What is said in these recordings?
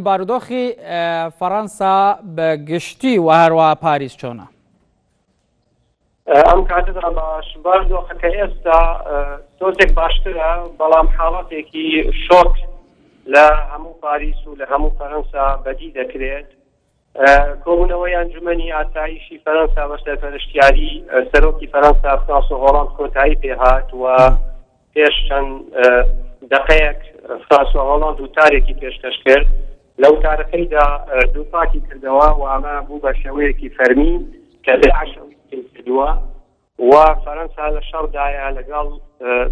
بارودۆخی فەڕەنسا بە گشتی و هەروەها پاریس چۆنە؟ ئەم کاتەدا باش بارودۆخەکە ئێستا تۆزێک باشترە بەڵام حاڵەتێکی شۆک لە هەموو پاریس و لە هەموو فەرەنسا بەدی دەکرێت کۆبوونەوەی ئەنجومەنی ئاسایشی فەرەنسا بە سەرپەرشتیاری سەرۆکی فەرەنسا فرانسۆ هۆڵاند کۆتایی پێهات و پێش چەند دەقەیەک فرانسوا هۆڵاند وتارێکی پێشکەش کرد، لە وتارەکەیدا دووپاتی کردەوە و ئەمە بوو بە شێوەیەکی فەرمی کە داعش ئەوی کردووە و فەرەنسا لە شەڕدایە لەگەڵ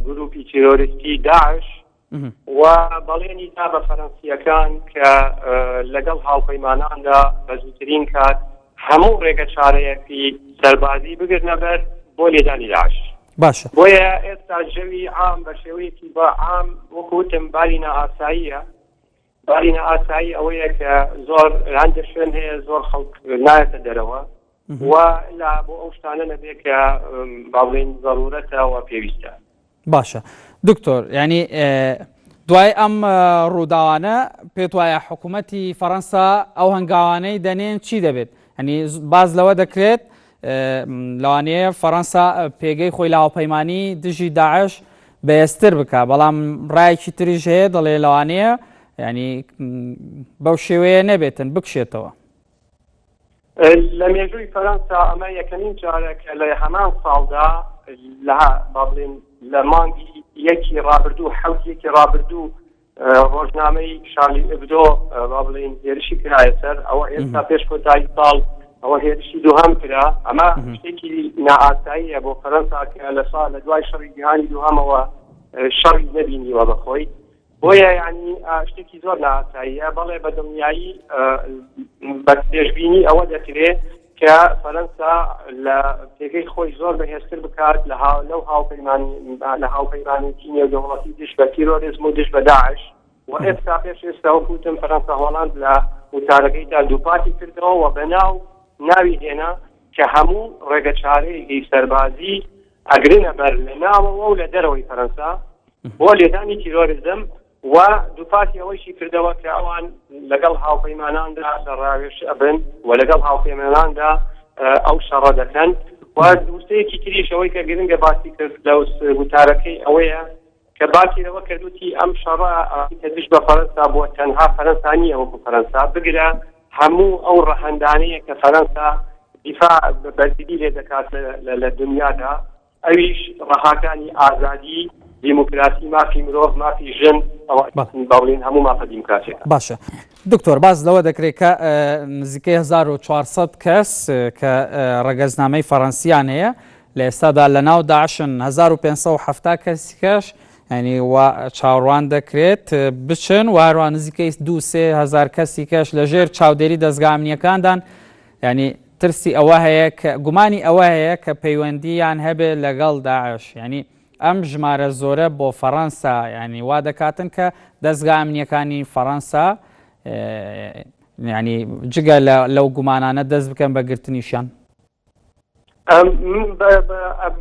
گروپی تیرۆریستی داعش و بەڵێنی دا بە فەرەنسییەکان کە لەگەڵ هاوپەیماناندا بە زووترین کات هەموو ڕێگە چارەیەکی سەربازی بگرنە بەر بۆ لێدانی داعش. باشە. بۆیە ئێستا جەوی عام بە شێوەیەکی بە عام وەکو وتم باری نائاساییە. باری نائاسایی ئەوەیە کە زۆر هەندێک شوێن هەیە زۆر خەڵک نایەتە دەرەوە و لا بۆ ئەو شتانە نەبێ کە با بڵێین زەرورەتە و پێویستە. باشە دکتۆر یعنی دوای ئەم ڕووداوانە پێت وایە حکوومەتی فەڕەنسا ئەو هەنگاوانەی دەنێن چی دەبێت هەنی باز لەوە دەکرێت لەوانەیە فەڕەنسا پێگەی خۆی لە هاوپەیمانی دژی داعش بەهێزتر بکە بەڵام ڕایەکی تریش هەیە دەڵێ لەوانەیە ینی بەو شێوەیە نەبێتن بکشێتەوە. لە مێژووی فەرەنسا ئەمە یەکەمین جارە کە لە هەمان ساڵدا لە با بڵێن لە مانگی یەکی ڕابردوو حەوت یەکی ڕابردوو ڕۆژنامەی شارلی ئبدۆ با بڵێن هێرشی کرایە سەر ئەوە ئێستا پێش کۆتایی ساڵ ئەوە هێرشی دووهەم کرا ئەمە شتێکی نائاساییە بۆ فەرەنسا کە لە ساڵ لە دوای شەڕی جیهانی دووهەمەوە شەڕی نەبینیوە بەخۆی بۆیە یانی شتێکی زۆر نائاساییە، بەڵێ بە دڵنیایی بە پێشبینی ئەوە دەکرێ کە فەرەنسا لە پێگەی خۆی زۆر بەهێزتر بکات لە لەو هاوپەیمانی لە هاوپەیمانێتی نێودەوڵەتی دژ بە تیرۆریزم و دژ بە داعش و ئێستا پێش ئێستا وەکو وتم فەرەنسا هۆڵاند لە وتارەکەیدا دووپاتی کردەوە و بە ناو ناوی هێنا کە هەموو ڕێگەچارەیەکی سەربازی ئەگرنە بەر لە ناوەوە و لە دەرەوەی فەرەنسا بۆ لێدانی تیرۆریزم و دووپاتی ئەوەیشی کردەوە کە ئەوان لەگەڵ هاوپەیماناندا لە ڕاوێژ ئەبن و لەگەڵ هاوپەیماناندا ئەو شەڕە دەکەن و وتەیەکی تریش ئەوەی کە گرنگە باسی کرد لە وتارەکەی ئەوەیە کە باسی لەوە کرد وتی ئەم شەڕە کە دژ بە فەرەنسا بووە تەنها فەرەنسا نییە وەکو فەرەنسا بگرە هەموو ئەو ڕەهەندانەیە کە فەرەنسا دیفاع بەرگری لێ دەکات لە دنیادا ئەویش ڕەهاکانی ئازادی دیموکراسی مافی مرۆڤ مافی ژن ئەوە باڵین هەموو مافە دیموکراسیەکان. باشە دکتۆر باس لەوە دەکرێت کە نزیکەی 1400 کەس کە ڕەگەزنامەی فەڕەنسیان هەیە لە ئێستادا لە ناو داعشن 1570 کەسی کەش ینی وا چاوەڕوان دەکرێت بچن و هەروە نزیکەی دو سێ هزار کەسی کەش لە ژێر چاودێری دەزگا ئەمنیەکاندان ینی ترسی ئەوە هەیە کە گومانی ئەوە هەیە کە پەیوەندییان هەبێت لەگەڵ داعش ینی ئەم ژمارە زۆرە بۆ فەڕەنسا ینی وا دەکاتن کە دەزگا ئەمنیەکانی فەڕەنسا ینی جگە لەو گومانانە دەست بکەن بە گرتنیشیان.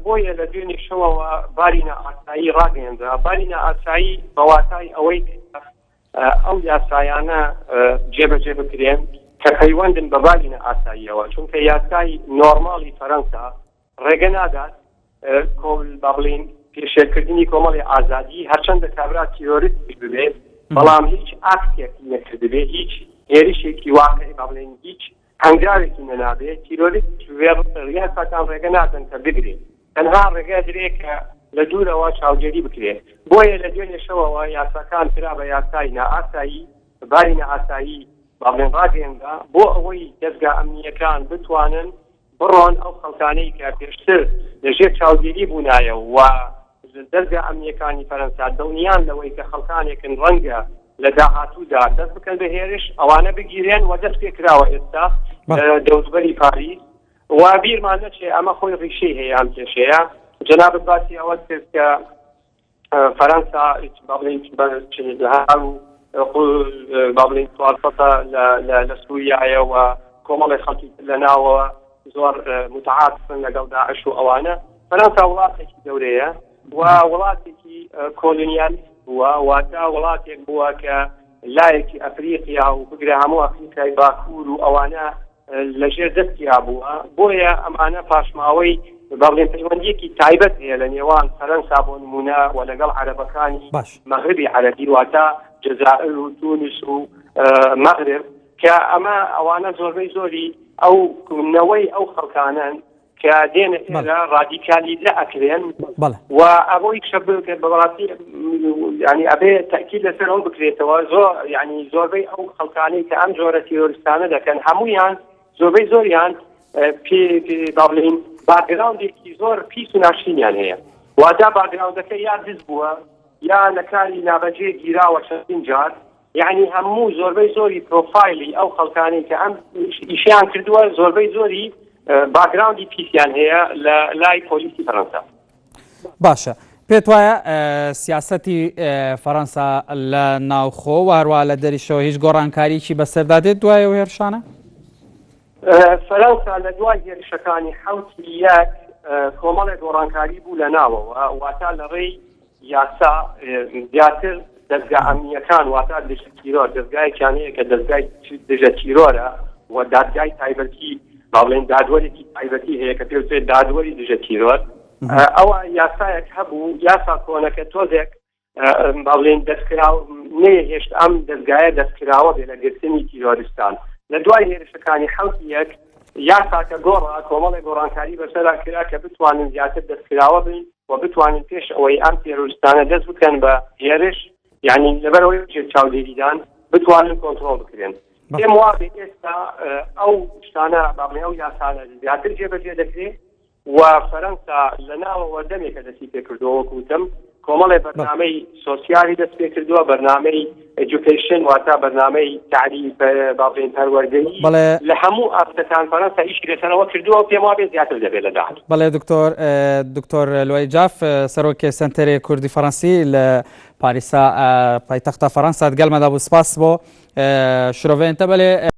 بۆیە لە دوێنێ شەوەوە باری نائاسایی ڕاگەیەنرا. باری نائاسایی بە واتای ئەوەی ئەو یاسایانە جێبەجێ بکرێن کە پەیوەندن بە باری نائاساییەوە، چونکە یاسای نۆرماڵی فەرەنسا ڕێگە نادات با بڵێین پێشێلکردنی کۆمەڵی ئازادی، هەرچەندە کابرا تیرۆریستیش ببێت، بەڵام هیچ ئاکتێکی نەکردبێ، هیچ هێرشێکی واقعی با بڵێین هیچ هەنگاوێکی نەنابێ، تیرۆریستیش ببێ یاساکان ڕێگە نادەن کە بگرێ، تەنها ڕێگە ئەدرێ کە لە دوورەوە چاودێری بکرێ، بۆیە لە دوێنێ شەوەوە یاساکان کرا بە یاسای نائاسایی، باری نائاسایی با بڵێن ڕاگەیەنرا، بۆ ئەوەی دەزگا ئەمنییەکان بتوانن بڕۆن ئەو خەڵکانەی کە پێشتر لە ژێر چاودێری بوونایە و دەزگا ئەمنییەکانی فەرەنسا دڵنیان لەوەی کە خەڵکانێکن ڕەنگە لە داهاتوودا دەست بکەن بە هێرش، ئەوانە بگیرێن و دەست پێکراوە ئێستا دەوروبەری پاریس و بیرمان نەچێ ئەمە خۆی ڕیشەی هەیە ئەم کێشەیە. جەنابت باسی ئەوەت کرد کە فەرەنسا با بڵێین با بڵێین 400 لە سووریایە و کۆمەڵی خەڵکی لە ناوەوە زۆر متعاطفن لەگەڵ داعش و ئەوانە. فەرەنسا وڵاتێکی گەورەیە و وڵاتێکی کۆلۆنیالیست بووە، واتە وڵاتێک بووە کە لایەکی ئەفریقیا و بگرە هەموو ئەفریقیای باکوور و ئەوانە لە ژێر دەستیا بووە، بۆیە ئەمانە پاشماوەی با بڵێین پەیوەندییەکی تایبەت هەیە لە نێوان فەرەنسا بۆ نموونە و لەگەڵ عەرەبەکانی باش. مەغربی عەرەبی واتە جەزائر و تونس و مەغرب کە ئەمە ئەوانە زۆربەی زۆری ئەو نەوەی ئەو خەڵکانەن کە دێنە ئێرە ڕادیکالیزە ئەکرێن و ئەوەی کە بکە بەڕاستی ینی ئەبێ تاکید لەسەر ئەو بکرێتەوە زۆر ینی زۆربەی ئەو خەڵکانەی کە ئەم جۆرە تیرۆریستانە دەکەن هەمویان زۆربەی زۆریان پێ با بڵێین background ێکی زۆر پیس و ناشرینیان هەیە واتا background ەکە یا دز بووە یا لە کاری نابەجێ گیراوە چەندین جار یەعنی هەموو زۆربەی زۆری پرۆفایلی ئەو خەڵکانەی کە ئەم ئیشیان کردووە زۆربەی زۆری background ی پیسیان هەیە لە لای پۆلیسی فەرەنسا. باشە پێت وایە سیاسەتی فەرەنسا لە ناوخۆ و هەروە لە دەریشەوە هیچ گۆڕانکاریی بەسەردا دێت دوای ئەو هێرشانە؟ فەرەنسا لە دوای هێرشەکانی حەوتی یەک کۆمەڵێک گۆڕانکاری بوو لە ناوەوە واتە لە ڕێی یاسا زیاتر دەزگا ئەمنییەکان واتە دژە تیرۆر دەزگایەکیان هەیە کە دەزگای دژە تیرۆرە و دادگای تایبەتی با بڵێن دادوەرێکی تایبەتی هەیە کە پێوترێت دادوەری دژە تیرۆر ئەوە یاسایەک هەبوو یاسا کۆنەکە تۆزێک با بڵێن دەستکراو نەیهێشت ئەم دەزگایە دەستکراوە بێ لە گرتنی تیرۆریستان لە دوای هێرشەکانی حەوت یەک یاساکە گۆڕا کۆمەڵێک گۆڕانکاری بەسەرا کرا کە بتوانن زیاتر دەستکراوە بن و بتوانن پێش ئەوەی ئەم تێرۆریستانە دەست بکەن بە هێرش یعنی لەبەرەوەی ژێر چاودێریدان بتوانن کۆنترۆڵ بکرێن پێم وابێ ئێستا ئەو شتانە با بڵێن ئەو یاسانە زیاتر جێبەجێ دەکرێت و فەرەنسا لە ناوەوە دەمێکە دەستی پێکردووە وەک وتم کۆمەڵێ بەرنامەی social ی دەست پێکردووە بەرنامەی education واتە بەرنامەی تعلیم با بڵێین پەروەردەیی بەڵێ. لە هەموو ئاستەکان فەرەنسا ئیشی لەسەرەوە کردووە و پێم وابێ زیاتر دەبێت لە داهاتوو. بەڵێ دکتۆر دکتۆر لوئەی جاف سەرۆکی سەنتەری کوردی فەرەنسی لە پاریسا پایتەختە فەرەنسا دگەلمەدا بوو سپاس بۆ شرۆڤەیەنتە بەلێ.